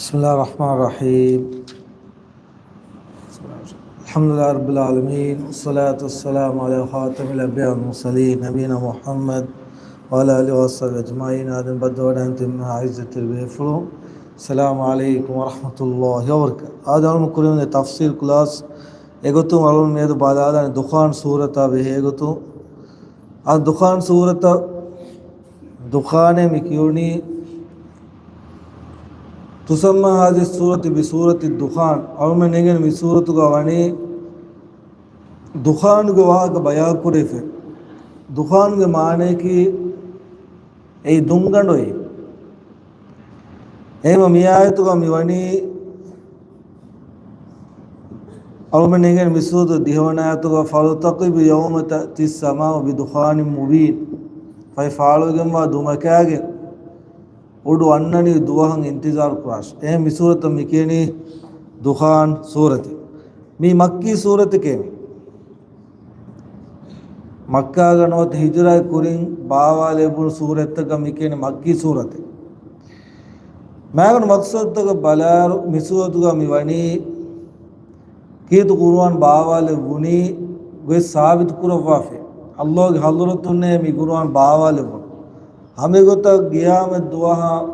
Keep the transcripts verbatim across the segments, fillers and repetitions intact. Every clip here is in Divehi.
بسم الله الرحمن الرحيم. الحمد لله رب العالمين، والصلاة والسلام على خاتم الأنبياء والمرسلين، نبينا محمد وعلى آله وصحبه أجمعين. އާދެ، ބައްދަލުވަޑައިގެން ތިބި ހަމަ އިއްޒަތްތެރި ބޭފުޅުން. السلام عليكم ورحمة الله وبركاته. އާދެ، އަޅުގަނޑު ކުރިން ތަފްސީރު ކްލާސް އެގޮތުން އަޅުގަނޑު މިއަދު ބަލާލާނީ ދުޚާން ސޫރަތާ ބެހޭ ގޮތުން. އާ ދުޚާން ސޫރަތަށް، ދުޚާނޭ މި ކިޔުނީ، تسمى هذه السورة بسورة الدخان. އަޅުމެން އެނގެން މި ސޫރަތުގަ ވަނީ ދުޚާނުގެ ވާހަކަ ބަޔާން ކުރެވިފަ. ދުޚާނުގެ މާނަޔަކީ އެއީ ދުންގަނޑު އެއީ. އެހެންވެ މި އާޔަތުގަ މި ވަނީ، އަޅުމެން އެނގެން މި ސޫރަތު ދިހަވަނަ އާޔަތުގަ، فارتقب يوم تأتي السماء بدخان مبين. ފަހެ ފާޅުވެގެންވާ ދުމަކާގެން އުޑު އަންނަނީ ދުވަހަށް އިންތިޒާރު ކުރާށި. އެހެން މި ސޫރަތަށް މި ކިޔަނީ ދުޚާން ސޫރަތޭ. މީ މައްކީ ސޫރަތެކޭ މީ. މައްކާގަ ނުވަތަ ހިޖުރާގެ ކުރިން ބާވާލެވުނު ސޫރަތްތަކަށް މި ކިޔަނީ މައްކީ ސޫރަތޭ. މާގަނޑު މަޤްޞަދުތަކަށް ބަލާއިރު، މި ސޫރަތުގަ މި ވަނީ ކީރިތި ޤުރުއާން ބާވާލެއްވުނީ ގޮތް ސާބިތު ކުރައްވާފައި. ﷲ ގެ ޙަޟްރަތުންނޭ މި ޤުރުއާން ބާވާލެއްވުނު. ހަމައެގޮތަށް ޤިޔާމަތް ދުވަހަށް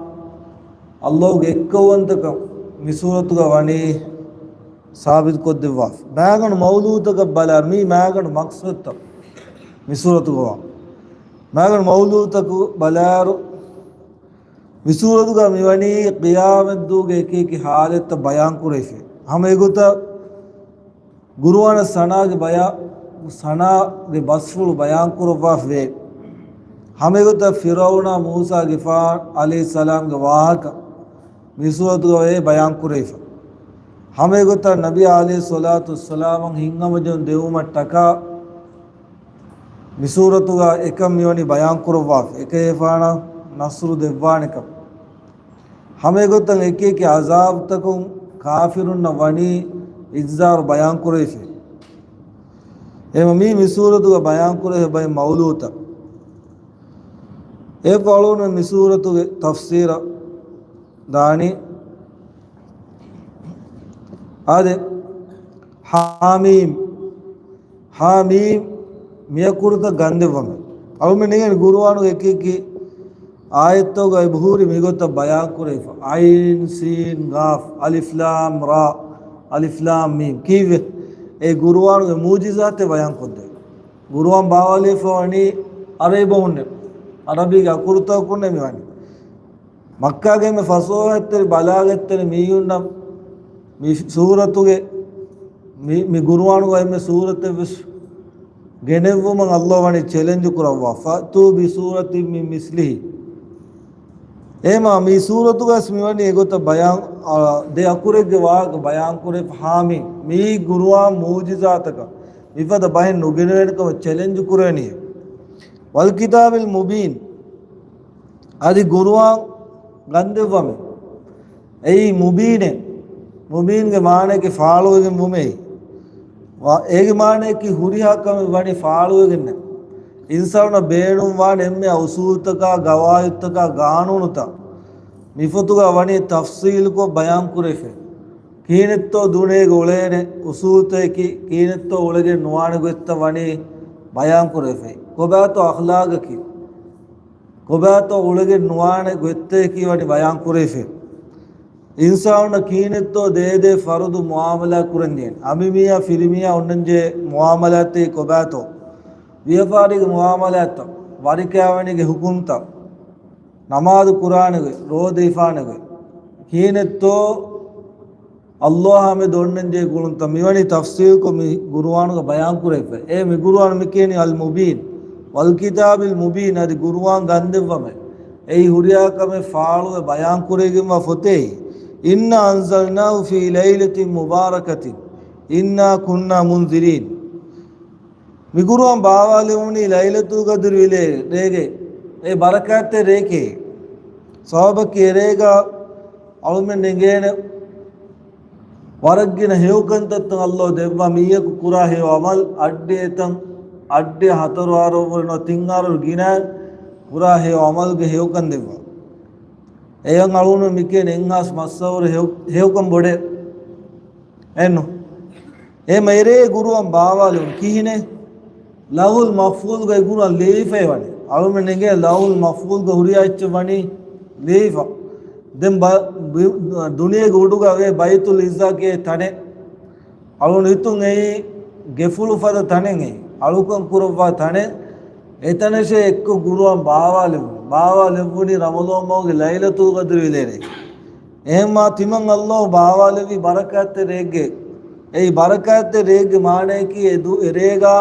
ﷲ ގެ އެއްކައުވަންތަކަން މި ސޫރަތުގަ ވަނީ ސާބިތުކޮށްދެއްވާފަ. މާގަނޑު މައުޟޫޢުތަކަށް ބަލާއިރު، މީ މާގަނޑު މަޤްޞަދުތައް މި ސޫރަތުގަ ވާ. މާގަނޑު މައުޟޫޢުތަކު ބަލާއިރު، މި ސޫރަތުގަ މިވަނީ ޤިޔާމަތްދުވަހުގެ އެކި އެކި ޙާލަތްތައް ބަޔާންކުރެވިފަ. ހަމަ އެގޮތަށް ޤުރުއާނަށް ސަނާގެ ބަޔާ، ސަނާގެ ބަސްފުޅު ބަޔާންކުރައްވާފަވޭ. ހަމަ އެގޮތަށް ފިރުޢައުނާ މޫސާގެފާނު ޢަލައިހިއްސަލާމްގެ ވާހަކަ މި ސޫރަތުގައި ބަޔާންކުރެވިފަ. ހަމަ އެގޮތަށް ނަބީ ޢަލައިހިއްސަލާތު ވައްސަލާމަށް ހިތްހަމަޖެހުން ދެވުމަށްޓަކާ މި ސޫރަތުގަ އެކަން މިވަނީ ބަޔާންކުރައްވާފަ، އެކަލޭގެފާނަށް ނަޞްރު ދެއްވާނެކަން. ހަމައެގޮތަށް އެކި އެކި ޢަޒާބުތަކުން ކާފިރުންނަށް ވަނީ އިންޒާރު ބަޔާންކުރެވިފަ. އެހެންވެ މީ މި ސޫރަތުގަ ބަޔާންކުރެވޭ ބައެއް މައުޟޫޢުތައް. އެއަށް ފަހު އަޅުގަނޑު މި ސޫރަތުގެ ތަފްސީރަށް ދާނީ. އާދެ، ޙާމީމް. ޙާމީމް މި އަކުރުތައް ގަންދެއްވަމެ. އަޅުމެން އެނގޭނެ ޤުރުއާނުގެ އެކި އެކި އާޔަތްތަކުގައި ހުރި މިގޮތަށް ބަޔާންކުރެވިފަ. ޢައިން، ސީން، ޤާފް، އަލިފް ލާމް ރާ، އަލިފް ލާމް މީމް. ކީއްވެ؟ އެ ޤުރުއާނުގެ މުޢުޖިޒާތެއް ބަޔާންކޮށްދޭ. ޤުރުއާން ބާވާލެވިފަ ވަނީ ޢަރަބި ބަހުންނެއް، ޢަރަބީގެ އަކުރުތަކުންނެއް މިވަނީ. މައްކާގެ އެންމެ ފަސޭހަތެރި ބަލާޣަތްތެރި މީހުންނަށް މި ސޫރަތުގެ، މި، މި ޤުރުއާނުގަ އެންމެ ސޫރަތެއްވެސް ގެނެއްވުމަށް ﷲ ވަނީ ޗެލެންޖު ކުރައްވާ. فأتوا بسورة من مثله. އެހެންވީމަ މި ސޫރަތުގަސް މިވަނީ އެގޮތަށް ބަޔާން، އާ، ދެ އަކުރެއްގެ ވާހަކަ ބަޔާންކުރެވިފަ. ޙާމީމް. މީ ޤުރުއާން މުޢުޖިޒާތަކަށް މިފަދަ ބަހެއް ނުގެނެވޭނެ ކަމަށް ޗެލެންޖު ކުރެވެނީ. والكتاب المبين. އަދި ޤުރުއާން ގަންދެއްވަމެ. އެއީ މުބީނެއް. މުބީންގެ މާނައަކީ ފާޅުވެގެން ވުމޭ. ވަ-، އޭގެ މާނައަކީ ހުރިހާ ކަމެއް ވަނީ ފާޅުވެގެންނެއް. އިންސާނުންނަށް ބޭނުންވާނެ އެންމެ އުޞޫލުތަކާ، ގަވާއިދުތަކާ، ގާނޫނުތައް މިފޮތުގަ ވަނީ ތަފްޞީލުކޮށް ބަޔާންކުރެވިފަ. ކިހިނެއްތޯ ދުނިޔޭގަ އުޅޭނެ އުޞޫލުތަކަކީ، ކިހިނެއްތޯ އުޅެގެން ނުވާނެ ގޮތްތައް ވަނީ ބަޔާންކުރެވިފަ. ކޮބާތޯ އަޚްލާގަކީ؟ ކޮބާތޯ އުޅެގެން ނުވާނެ ގޮތްތަކަކީ ވަނީ ބަޔާންކުރެވިފަ. އިންސާނުންނަށް ކިހިނެއްތޯ ދޭދޭ ފަރުދު މުޢާމަލާތް ކުރަންޖެހޭނެ. އަނބިމީހާ ފިރިމީހާ އޮންނަންޖެހޭ މުޢާމަލާތްތަކީ ކޮބާތޯ؟ ވިޔަފާރީގެ މުޢާމަލާތްތައް، ވަރިކައިވެނީގެ ޙުކުމްތައް، ނަމާދު ކުރާނެ ގޮތް، ރޯދަ ހިފާނެ ގޮތް، ކިހިނެއްތޯ ﷲ އާ މެދު އޮންނަންޖެހޭ ގުޅުންތައް މިވަނީ ތަފްޞީލްކޮށް މި ޤުރުއާނުގަ ބަޔާންކުރެވިފަ. އޭ މި ޤުރުއާނު މި ކިޔަނީ އަލް މުބީން، ވަލް ކިތާބިލް މުބީން، އަދި ޤުރުއާން ގަންދެއްވަމެ. އެއީ ހުރިހާ ކަމެއް ފާޅުވެ ބަޔާންކުރެވިގެންވާ ފޮތެއް. إنا أنزلناه في ليلة مباركة إنا كنا منذرين. މި ޤުރުއާން ބާވާލެވުނީ ލައިލަތުލް ޤަދްރު އިލޭ ރޭގެ، އެ ބަރަކާތްތެރި ރެއެކޭ. ސަބަބަކީ އެރޭގަ އަޅުމެން އެނގޭނެ ވަރަށްގިނަ ހެޔޮކަންތައްތައް ﷲ ދެއްވާ، މީހަކު ކުރާ ހެޔޮ ޢަމަލް އައްޑިހަ އެތަން، އައްޑިހަ ހަތަރު އަހަރަށްވުރެ ނުވަ ތިން އަހަރަށް ގިނަ ކުރާ ހެޔޮ ޢަމަލްގެ ހެޔޮކަން ދެއްވާ. އެޔަށް އަޅުގަނޑު މިކިޔަނީ އެއްހާސް މައްސަވަރު ހެޔޮ-، ހެޔޮކަން ބޮޑޭ. އެއްނު. އެ މައިރޭ ގުރުއާން ބާވާލެވުނު ކިހިނެއް؟ ލައުހުލް މަޙްފޫޡުގައި ގުރުއާން ލިޔެފައި ވަނީ. އަޅުމެން ނެގޭ ލައުހުލް މަޙްފޫޡުގަ ހުރިހާ އެއްޗެއް ވަނީ ލިޔެފަ. ދެން ބަ-، ބި-، ދުނިޔޭގެ އުޑުގަ ވޭ ބައިތުލް އިއްޒާ ކިޔޭ ތަނެއް. އަޅުން ހިތުން އެއީ ގެފުޅު ފަދަ ތަނެއް އެއީ. އަޅުކަން ކުރައްވާ ތަނެއް. އެތަނަށޭ އެއްކޮށް ގުރުއާން ބާވާލެވުނު. ބާވާލެއްވުނީ ރަމަޟާން މަހުގެ ލައިލަތުލް ޤަދްރި ވިލޭރޭ. އެހެންމާ ތިމަން އައްލާހު ބާވާލެއްވީ ބަރަކާތްތެރި ރެއެއްގައި. އެއީ ބަރަކާތްތެރި ރެއެއްގެ މާނަޔަކީ އެ ދު-، އެ ރޭގަ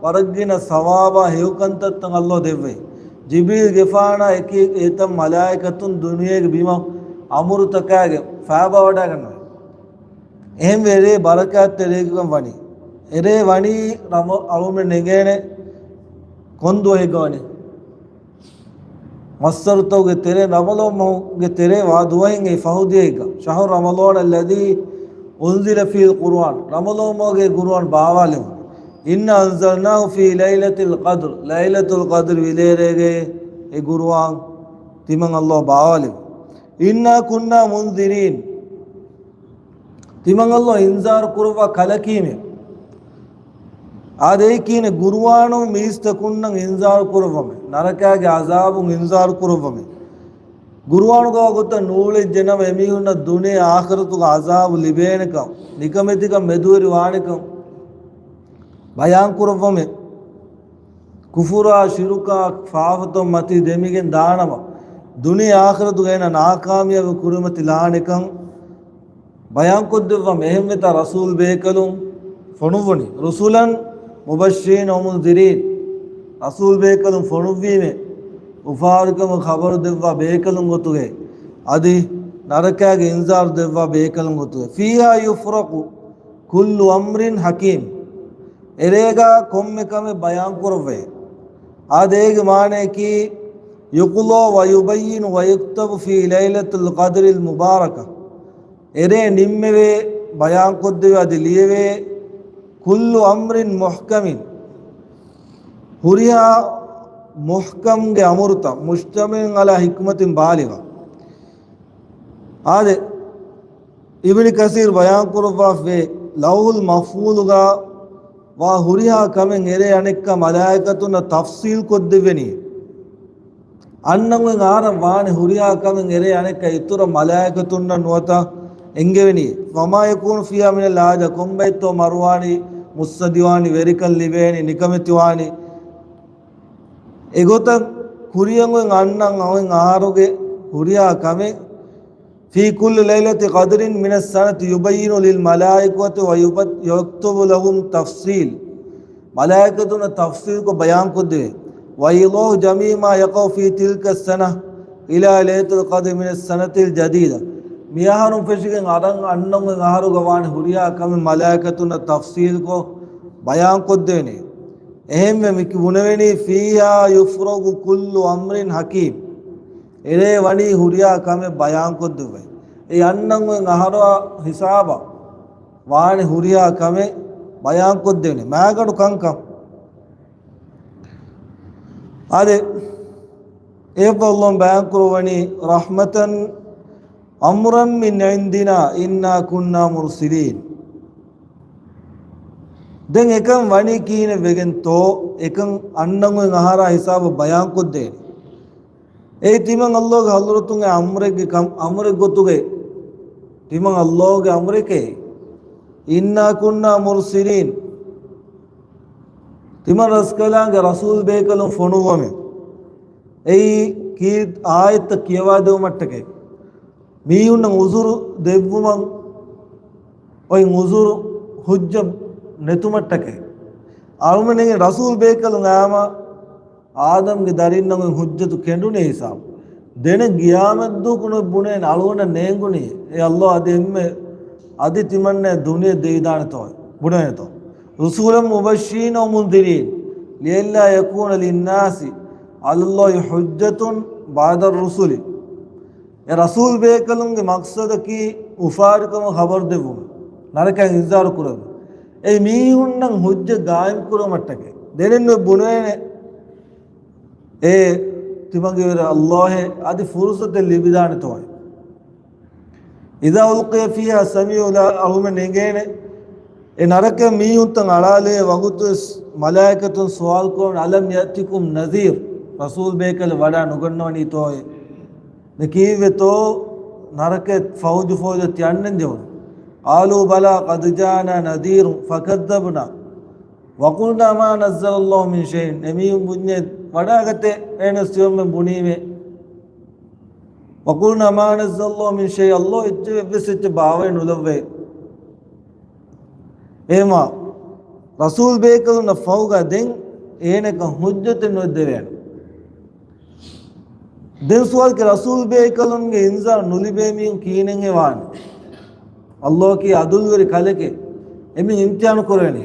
ވަރަށްގިނަ ސަވާބާ ހެޔޮކަންތައްތައް އައްލާހު ދެއްވޭ. ޖިބްރީލް ގެފާނާ އެކި އެތައް މަލާއިކަތުން ދުނިޔޭގެ ބިމަށް އަމުރުތަކާގެ ފައިބާވަޑައިގަންނަވަން. އެހެންވެ ރޭ ބަރަކާތްތެރި ރެއެއްގަ ވަނީ. އެރޭ ވަނީ ރަމަ-، އަޅުމެން ނެގޭނެ ކޮން ދުވަހެއްގަ ވަނީ؟ މައްސަރުތަކުގެ ތެރޭ، ރަމަޟާން މަހުގެ ތެރޭ ވާ ދުވަހެއް އެ ފަހު ދިޔައިގަ. شهر رمضان الذي أنزل فيه القرآن، ރަމަޟާން މަހުގެ ޤުރުއާން ބާވާލެވުނު. إنا أنزلناه في ليلة القدر، ލައިލަތުލް ޤަދްރި ވިލޭރޭގައި އެ ޤުރުއާން ތިމަން އައްލާހު ބާވާލެވުނު. إنا كنا منذرين، ތިމަން އައްލާހު އިންޒާރު ކުރައްވާ ކަލަކީމެ. އާދެ އެއީ ކިހިނެއް؟ ގުރުއާނުން މީސްތަކުންނަށް އިންޒާރު ކުރައްވަމެ. ނަރަކާގެ ޢަޒާބުން އިންޒާރު ކުރައްވަމެ. ގުރުއާނުގަ ވާ ގޮތަށް ނޫޅެއްޖެނަމަ އެމީހުންނަށް ދުނިޔެ އާޚިރަތުގެ ޢަޒާބު ލިބޭނެކަން، ނިކަމެތިކަން މެދުވެރި ވާނެކަން ބަޔާން ކުރައްވަމެ. ކުފުރާ ޝިރުކާ ފާފަތައް މަތީ ދެމިގެން ދާނަމަ، ދުނިޔެ އާޚިރަތުގައި އޭނަ ނާކާމިޔާބު ކުރިމަތި ލާނެކަން ބަޔާންކޮށްދެއްވަމެ. އެހެންވެތާ ރަސޫލް ބޭކަލުން ފޮނުއްވުނީ. رسلا مبشرين ومنذرين، ރަސޫލް ބޭކަލުން ފޮނުއްވީމެ، އުފާވެރިކަމުގެ ޚަބަރު ދެއްވާ ބޭކަލުން ގޮތުގައި، އަދި ނަރަކާގެ އިންޒާރު ދެއްވާ ބޭކަލުން ގޮތުގައި. فيها يفرق كل أمر حكيم، އެރޭގަ ކޮންމެ ކަމެއް ބަޔާންކުރައްވައޭ. އާދެ އޭގެ މާނަޔަކީ، يقضى ويبين ويكتب في ليلة القدر المباركة، އެރޭ ނިންމެވޭ، ބަޔާންކޮށްދެވޭ، އަދި ލިޔެވޭ. كل أمر محكم، ހުރިހާ މުޙްކަމްގެ އަމުރުތައް، مشتمل على حكمة بالغة. އާދެ، އިބްނު ކަސީރު ބަޔާންކުރައްވާފައި، ލައުހުލް މަޙްފޫޡުގަ ވާ ހުރިހާ ކަމެއް އެރޭ އަނެއްކާ މަލާއިކަތުންނަށް ތަފްޞީލް ކޮށްދެއްވެނީ. އަންނަން އޮތް އަހަރަށް ވާނެ ހުރިހާ ކަމެއް އެރޭ އަނެއްކާ އިތުރަށް މަލާއިކަތުންނަށް ނުވަތަ އެންގެވެނީ. وما يكون فيها من الحاجة، ކޮންބައިތޯ މަރުވާނީ، މުއްސަދިވާނީ، ވެރިކަން ލިބޭނީ، ނިކަމެތިވާނީ. އެގޮތަށް ކުރިއަށް އޮތް އަންނަން އޮތް އަހަރުގެ ހުރިހާ ކަމެއް، في كل ليلة قدر من السنة يبين للملائكة ويكتب لهم تفصيل، މަލާއިކަތުންނަށް ތަފްޞީލްކޮށް ބަޔާންކޮށްދެވޭ. وإيضاح جميع ما يقع في تلك السنة إلى ليلة القدر من السنة الجديدة، މިއަހަރުން ފެށިގެން އަރަން އަންނަން އޮތް އަހަރުގަ ވާނެ ހުރިހާ ކަމެއް މަލާއިކަތުންނަށް ތަފްޞީލްކޮށް ބަޔާންކޮށްދޭނެ. އެހެންވެ މި ބުނެވެނީ، فيها يفرق كل أمر حكيم، އެރޭ ވަނީ ހުރިހާ ކަމެއް ބަޔާންކޮށްދެއްވައި. އެ އަންނަން އޮތް އަހަރާ ހިސާބަށް ވާނެ ހުރިހާ ކަމެއް ބަޔާންކޮށްދޭނެ. މާގަނޑު ކަންކަން. އާދެ، އެއަށް އައްލާހު ބަޔާންކުރައްވަނީ، رحمة أمرا من عندنا إنا كنا مرسلين. ދެން އެކަން ވަނީ ކިހިނެއް ވެގެންތޯ؟ އެކަން އަންނަން އޮތް އަހަރާ ހިސާބަށް ބަޔާންކޮށްދޭނެ. އެއީ ތިމަން އައްލާހުގެ ޙަޟްރަތުން އެ އަމުރެއްގެ ކަމް، އަމުރެއް ގޮތުގައި ތިމަން އައްލާހުގެ އަމުރެކޭ. إنا كنا مرسلين. ތިމަން ރަސްކަލާނގެ ރަސޫލް ބޭކަލުން ފޮނުއްވަމެ. އެއީ ކީ އާޔަތްތައް ކިޔަވާދެވުމަށްޓަކައި. މީހުންނަށް ޢުޛުރު ދެއްވުމަށް އޮތް ޢުޛުރު ޙުއްޖަ ނެތުމަށްޓަކައި. އަޅުމެން ރަސޫލް ބޭކަލުން އައީމަ އާދަމްގެ ދަރިންނަށް އޮތް ޙުއްޖަތު ކެނޑުނޭ ހިސާބު. ދެނެއް ޤިޔާމަތްދުވަހަކު ނުވެ ބުނޭނެ އަޅުގަނޑަށް ނޭނގުނީ. އޭ އައްލާހު އަދި އެންމެ އަދި ތިމަންނަ ދުނިޔެ ދެވިދާނެތޯ. ބުނޭނެތޯ. رسلا مبشرين ومنذرين لئلا يكون للناس على الله حجة بعد الرسل. އެ ރަސޫލް ބޭކަލުންގެ މަޤްޞަދަކީ އުފާވެރިކަމުގެ ޚަބަރު ދެއްވުމެއް، ނަރަކައިން އިންޒާރު ކުރެވުން. އެ މީހުންނަށް ޙުއްޖަ ޤާއިމް ކުރުމަށްޓަކައި. ދެނެއް ނުވެ ބުނޭނެ އޭ ތިމަންގެ ވެރި އައްލާހޭ، އަދި ފުރުޞަތެއް ލިބިދާނެތޯ. إذا ألقي فيها سمعوا لها، އަޅުމެން އެނގޭނެ އެ ނަރަކަ މީހުންތައް އަޅާލޭ ވަގުތުވެސް މަލާއިކަތުން ސުވާލު ކުރަން، ألم يأتكم نذير، ރަސޫލް ބޭކަލެއް ވަޑާ ނުގަންނަވަނީތޯއޭ؟ ދެ ކީއްވެތޯ ނަރަކަ ފައުޖު ފައުޖަށް ތި އަންނަން ޖެހުނު؟ قالوا بلى قد جاءنا نذير فكذبنا وقلنا ما نزل الله من شيء. އެމީހުން ބުންޏޭ ވަޑާގަތޭ އޭނަސް ތިޔޮމެން ބުނީމޭ. وقلنا ما نزل الله من شيء، ﷲ އެއްޗެއް އެއްވެސް އެއްޗެއް ބާވައެއް ނުލައްވައޭ. އޭމާ ރަސޫލް ބޭކަލުންނަށް ފަހުގަ ދެން އޭނަކަށް ހުއްޖަތެއް ނުއެއްދެވޭނެ. ދެން ސުވާލުކީ ރަސޫލް ބޭކަލުންގެ އިންޒާރު ނުލިބޭ މީހުން ކިހިނެއްހޭ ވާނެ؟ ﷲ ކީ އަދުލުވެރި ކަލެކޭ. އެމީހުން އިމްތިހާނު ކުރެވެނީ.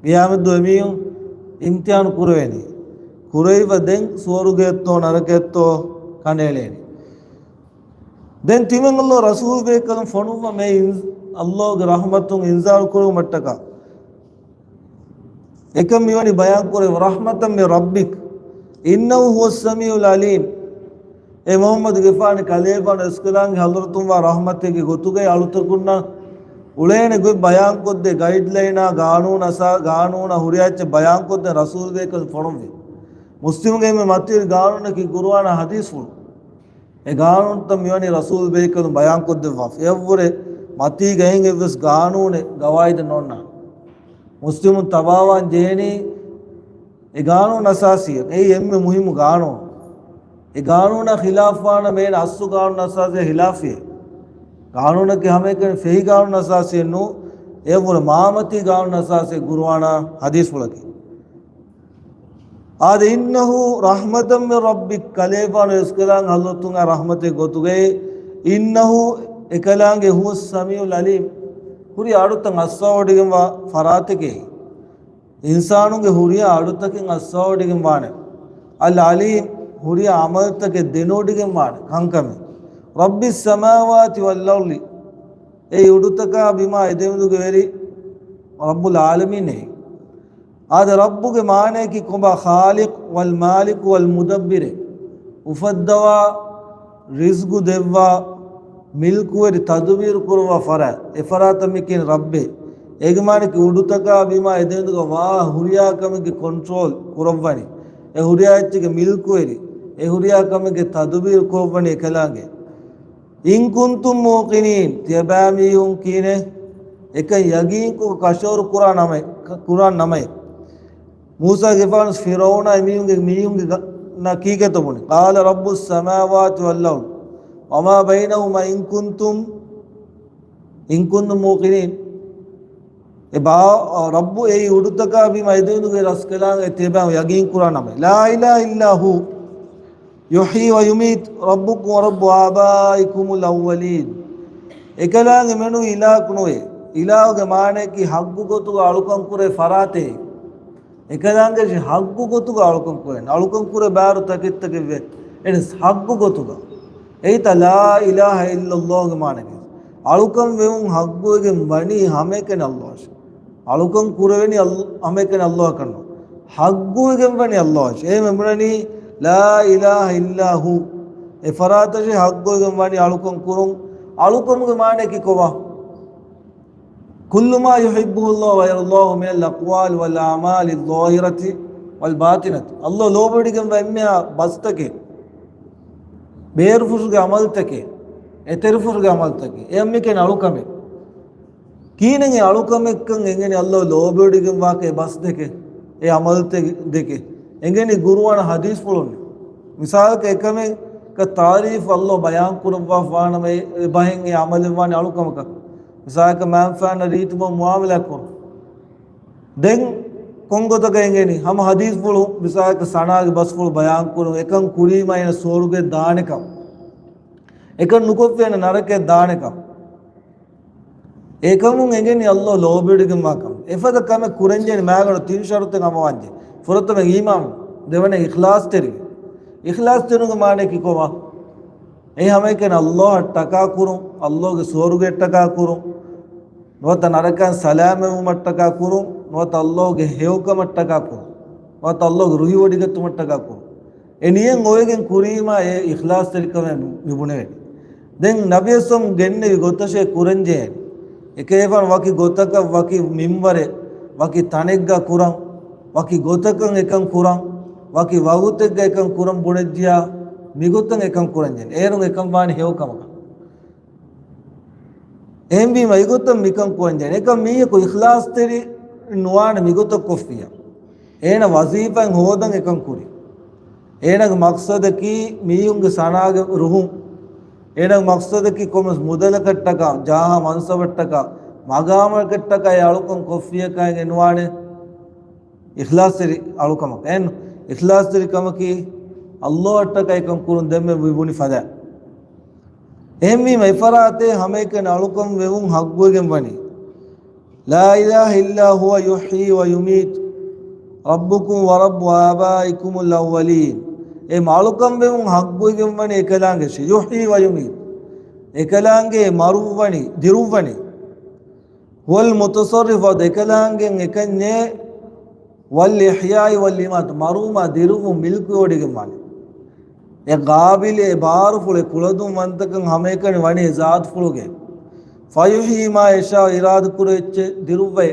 ގިޔާމަތްދުވަހު އެމީހުން އިމްތިހާނު ކުރެވެނީ. ކުރެވިފަ ދެން ސުވަރުގެއެއްތޯ ނަރަކައެއްތޯ ކަނޑައެޅޭނީ. ދެން ތިމަން ﷲ ރަސޫލް ބޭކަލުން ފޮނުއްވަ މޭ އިން-، ﷲ ގެ ރަޙްމަތުން އިންޒާރު ކުރުވުމަށްޓަކާ. އެކަން މިވަނީ ބަޔާން ކުރެވި، رحمة من ربك إنه هو السميع العليم. އޭ މުޙައްމަދު ގެފާނެ ކަލޭފާނު އިސްކަލާނގެ ޙަޟްރަތުން ވާ ރަޙްމަތެއްގެ ގޮތުގައި އަޅުތަކުންނަށް އުޅޭނެ ގޮތް ބަޔާންކޮށްދޭ، ގައިޑްލައިނާ ގާނޫނަށް، ގާނޫނަށް ހުރިހާ އެއްޗެއް ބަޔާންކޮށްދޭން ރަސޫލް ބޭކަލުން ފޮނުއްވި. މުސްލިމުގެ އެންމެ މަތިވެރި ގާނޫނަކީ ޤުރުއާނާ ޙަދީޘްފުޅު. އެ ގާނޫނުތައް މިވަނީ ރަސޫލް ބޭކަލުން ބަޔާންކޮށްދެއްވާފަ. އެއަށްވުރެ މަތީގަ އެހެން އެއްވެސް ގާނޫނެއް ގަވާއިދެއް ނޯންނާނެ. މުސްލިމުން ތަބާވާން ޖެހެނީ އެ ގާނޫނު އަސާސީއަށް. އެއީ އެންމެ މުހިއްމު ގާނޫނު. އެ ގާނޫނާ ޚިލާފްވާނަމަ އޭނަ އަސްލު ގާނޫނު އަސާސީއާ ޚިލާފީ. ގާނޫނަކީ ހަމައެކަނި ފެހި ގާނޫނު އަސާސީއެއް ނޫން. އެއަށްވުރެ މާމަތީ ގާނޫނު އަސާސީ ޤުރުއާނާ ޙަދީޘްފުޅަކީ. އާދެ، إنه رحمة من ربك، ކަލޭފާނު އިސްކަލާނގެ ޙަޟްރަތުން އައި ރަޙްމަތެއް ގޮތުގައި، إنه، އެކަލާނގެ، هو السميع العليم، ހުރި އަޑުތައް އައްސަވަޑިގެންވާ ފަރާތެކޭ. އިންސާނުންގެ ހުރިހާ އަޑުތަކެއް އައްސަވަޑިގެން ވާނެ. العليم، ހުރިހާ ޢަމަލުތަކެއް ދެނެވޮޑިގެން ވާނެ ކަންކަމެއް. رب السماوات والأرض، އެ އުޑުތަކާ ބިމާ އެދެމެދުގެ ވެރި ރައްބުލް ޢާލަމީނޭ. އާދެ، ރައްބުގެ މާނަޔަކީ ކޮބާ؟ خالق والمالك والمدبر. އުފައްދަވާ، ރިޒްގު ދެއްވާ، މިލްކުވެރި، ތަދުބީރު ކުރައްވާ ފަރާތް. އެ ފަރާތަށް މި ކިޔަނީ ރައްބޭ. އޭގެ މާނަޔަކީ އުޑުތަކާ ބިމާ އެދެމެދުގަ ވާ ހުރިހާ ކަމެއްގެ ކޮންޓްރޯލް ކުރައްވަނީ، އެ ހުރިހާ އެއްޗެއްގެ މިލްކުވެރި، އެ ހުރިހާ ކަމެއްގެ ތަދުބީރު ކުރައްވަނީ އެކަލާނގެ. إن كنتم موقنين، ތިޔަބައިމީހުން ކިހިނެއް އެކަން ޔަގީންކޮށް ކަށަވަރު ކުރާ ނަމަ-، ކުރާ ނަމައެއް. މޫސާގެފާނު ފިރުޢައުނާ އެމީހުންގެ، މީހުންގެ ގަ-، ނަ ކީކޭތޯ ބުނި؟ قال رب السماوات والأرض وما بينهما إن كنتم، إن كنتم موقنين. އެ ބާ-، ރައްބު އެއީ އުޑުތަކާ ބިމާ އެދެމެދުގެ ރަސްކަލާނގެ ތިޔަބައި ޔަގީން ކުރާ ނަމެއް. لا إله إلا هو يحيي ويميت ربكم ورب آبائكم الأولين. އެކަލާނގެ މެނު އިލާހަކު ނުވޭ. އިލާހުގެ މާނަޔަކީ ޙައްޤު ގޮތުގަ އަޅުކަން ކުރޭ ފަރާތެއް. އެކަލާނގެ ޙައްޤު ގޮތުގަ އަޅުކަން ކުރޭ. އަޅުކަން ކުރޭ ބާރު ތަކެއްތަކެއް ވޭ. އެނަސް ޙައްޤު ގޮތުގަ. އެއީތަ لا إله إلا الله ގެ މާނަޔަކީ. އަޅުކަން ވެވުން ޙައްޤުވެގެން ވަނީ ހަމައެކަނި ﷲ އަށް. އަޅުކަން ކުރެވެނީ އަލް-، ހަމައެކަނި ﷲ އަކަށް ނޫން. ޙައްޤުވެގެން ވަނީ ﷲ އަށް. އެހެންވެ ބުނަނީ لا إله إلا هو. އެ ފަރާތަށޭ ޙައްޤުވެގެން ވަނީ އަޅުކަން ކުރުން. އަޅުކަމުގެ މާނަޔަކީ ކޮބާ؟ كل ما يحبه الله ويرضاه من الأقوال والأعمال الظاهرة والباطنة. ﷲ ލޯބިވެޑިގެންވާ އެންމެހާ ބަސްތަކެއް، ބޭރުފުށުގެ ޢަމަލުތަކެއް، އެތެރެފުށުގެ ޢަމަލުތަކެއް. އެއަށް މި ކިޔަނީ އަޅުކަމެއް. ކިހިނެއް އެ އަޅުކަމެއްކަން އެނގެނީ ﷲ ލޯބިވެޑިގެންވާކަން އެ ބަސް ދެކެ، އެ ޢަމަލުތައް ދެކެ؟ އެނގެނީ ޤުރުއާން ޙަދީޘްފުޅުން. މިސާލަކަށް އެކަމެއްގެ ތާރީފް ﷲ ބަޔާން ކުރައްވާފާނަމަ އެ ބަހެއް އެ ޢަމަލެއް ވާނީ އަޅުކަމަކަށް. މިސާލަކަށް މައިންފާނަށް ރީތި ބޮޑު މުޢާމަލާތް ކުރުން. ދެން ކޮންގޮތަކަށް އެނގެނީ؟ ހަމަ ޙަދީޘްފުޅު، މިސާލަކަށް ސަނާގެ ބަސްފުޅު ބަޔާން ކުރުން، އެކަން ކުރީމަ އޭނަ ސުވަރުގެ ދާނެކަން. އެކަން ނުކޮށްފި އޭނަ ނަރަކަޔަށް ދާނެކަން. އެކަމުން އެނގެނީ ﷲ ލޯބިވެޑިގެންވާކަން. އެފަދަ ކަމެއް ކުރަންޖެހޭނީ މާގަނޑު ތިން ޝަރުޠެއް ހަމަވާންޖެހޭ. ފުރަތަމަ އީމާން، ދެވަނަ އިޚްލާޞްތެރިވެ. އިޚްލާޞްތެރިވުމުގެ މާނަޔަކީ ކޮބާ؟ އެއީ ހަމައެކަނި ﷲ އަށްޓަކާ ކުރުން، ﷲ ގެ ސުވަރުގެއަށްޓަކާ ކުރުން، ނުވަތަ ނަރަކައިން ސަލާމަތްވުމަށްޓަކާ ކުރުން، ނުވަތަ ﷲ ގެ ހެޔޮކަމަށްޓަކާ ކުރުން، ނުވަތަ ﷲ ގެ ރުހިވޮޑިގަތުމަށްޓަކާ ކުރުން. އެ ނިޔަތް އޮވެގެން ކުރީމާ އެ އިޚްލާޞްތެރިކަމޭ މި ބުނެވެނީ. ދެން ނަބިއްޔާ ގެންނެވި ގޮތަށޭ ކުރަންޖެހޭނެ. އެކަލޭގެފާނު ވަކި ގޮތަކަށް، ވަކި މިންވަރެއް، ވަކި ތަނެއްގަ ކުރަން، ވަކި ގޮތަކަށް އެކަން ކުރަން، ވަކި ވަގުތެއްގަ އެކަން ކުރަން ބުނެއްޖިޔާ، މިގޮތަށް އެކަން ކުރަންޖެހޭނެ. އޭރުން އެކަން ވާނެ ހެޔޮ ކަމަކަށް. އެހެންވީމަ އެގޮތަށް މިކަން ކުރަންޖެހޭނެ. އެކަން މީހަކު އިޚްލާޞްތެރި ނުވާނެ މިގޮތަށް ކޮށްފިއްޔާ. އޭނަ ވަޒީފާއެއް ހޯދަން އެކަން ކުރި. އޭނަގެ މަޤްޞަދަކީ މީހުންގެ ސަނާގެ ރުހުން. އޭނަގެ މަޤްޞަދަކީ ކޮންމެސް މުދަލަކަށްޓަކާ، ޖާހާ މަންސަބަށްޓަކާ، މަގާމަކަށްޓަކާ އެ އަޅުކަން ކޮށްފިއްޔާ ކައިގެން ނުވާނެ. އިޚްލާޞްތެރި އަޅުކަމަކަށް. އެން އިޚްލާޞްތެރި ކަމަކީ ﷲ އަށްޓަކައި ކަން ކުރުން ދެންމެ މި ބުނި ފަދަ. އެހެންވީމަ އެފަރާތެ ހަމައެކަނި އަޅުކަން ވެވުން ޙައްޤުވެގެން ވަނީ. لا إله إلا هو يحيي ويميت ربكم ورب آبائكم الأولين. އެ އަޅުކަން ވެވުން ޙައްޤުވެގެން ވަނީ އެކަލާނގެ ޝި-، يحيي ويميت. އެކަލާނގެ މަރުއްވަނީ، ދިރުއްވަނީ. هو المتصرف، އެކަލާނގެ އެކަންޏޭ، والإحياء والإماتة، މަރުވުމާ ދިރުއްވުން މިލްކުވެވޮޑިގެން ވާނެ. އެ ޤާބިލު، އެ ބާރުފުޅު، އެ ކުޅަދުންވަންތަކަން ހަމައެކަނި ވަނީ ޒާތުފުޅުގެ. فيحيي ما يشاء، އިރާދަކުރި އެއްޗެއް ދިރުއްވައޭ.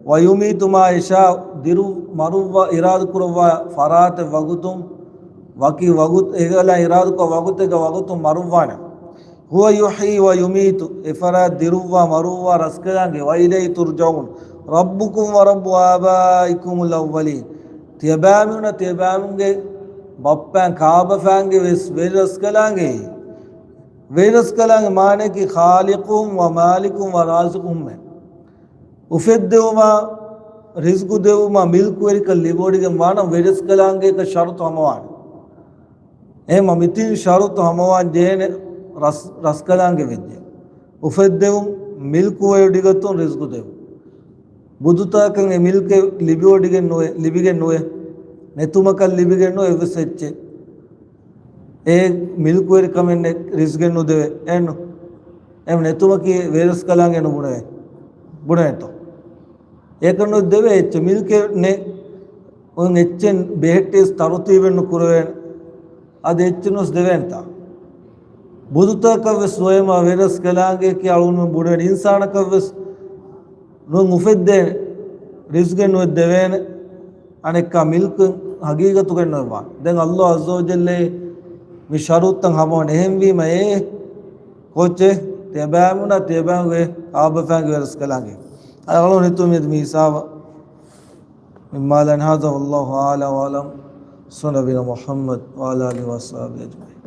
ويميت ما يشاء، ދިރު-، މަރުއްވާ، އިރާދަކުރައްވާ ފަރާތެއް ވަގުތުން، ވަކި ވަގުތު، އެކަލާ އިރާދަކުރާ ވަގުތެއްގަ ވަގުތުން މަރުއްވާނެ. هو يحيي ويميت، އެފަރާތް ދިރުއްވާ، މަރުއްވާ، ރަސްކަލާނގެ، وإليه ترجعون، ربكم ورب آبائكم الأولين، ތިޔަބައިމީހުންނާ ތިޔަބައިމީހުންގެ ބައްޕައިން ކާބަފައިންގެ ވެސް ވެރިރަސްކަލާނގެ، ވެރިރަސްކަލާނގެ މާނައަކީ خالقهم ومالكهم ورازقهم އޭ. އުފެއްދެވުމާ، ރިޒްގު ދެވުމާ، މިލްކުވެރިކަން ލިބިވޮޑިގެން ވާނަމަ ވެރިރަސްކަލާނގެއަކަށް ޝަރުޠު ހަމަވާނެ. އެހެންމަ މިތިން ޝަރުޠު ހަމަވާން ޖެހޭނެ ރަސް-، ރަސްކަލާނގެ ވެއްޖެ. އުފެއްދެވުން، މިލްކުވެވޮޑިގަތުން، ރިޒްގު ދެވުން. ބުދުތަކަކަށް އެ މިލްކެއް ލިބިވޮޑިގެން ނުވޭ، ލިބިގެން ނުވޭ. ނެތުމަކަށް ލިބިގެން ނުވޭ އެއްވެސް އެއްޗެއް. އެ މިލްކުވެރިކަމެއް ނެ-، ރިޒްގެއް ނުދެވޭ. އެއްނު. އެ ނެތުމަކީ ވެރިރަސްކަލާނގެ ނުބުނެވޭ. ބުނެވޭތޯ؟ އެކަން ނުދެވޭ އެއްޗެއް. މިލްކެއް ނެ-، އޮތް އެއްޗެއް ބެހެއްޓިޔަސް ތަރުތީބެއް ނުކުރެވޭނެ. އަދި އެއްޗެއް ނުވެސް ދެވޭނެތާ؟ ބުދުތަކަށް ވެސް ނުވޭމާ ވެރިރަސްކަލާނގެއަކީ އަޅުގަނޑުމެން ބުނެވެނީ. އިންސާނަކަށް ވެސް ނުވެސް އުފެއްދޭނެ، ރިޒްގެއް ނުވެސް ދެވޭނެ، އަނެއްކާ މިލްކު ހަގީގަތުގައެއް ނުވެވާނެ. ދެން ﷲ ޢައްޒަ ވަޖައްލަ މި ޝަރުޠުތައް ހަމަވަން. އެހެންވީމަ އެ ކޯޗެއް ތިޔަބައިމީހުންނާ ތިޔަބައިމީހުންގެ ކާބަފައިންގެ ވެރިރަސްކަލާނގެ. އަޅުގަނޑު ހިތުން މި ހިސާބަށް މި މާލަން. هذا والله أعلى وأعلم. صلى نبينا محمد وعلى آله وصحبه أجمعين.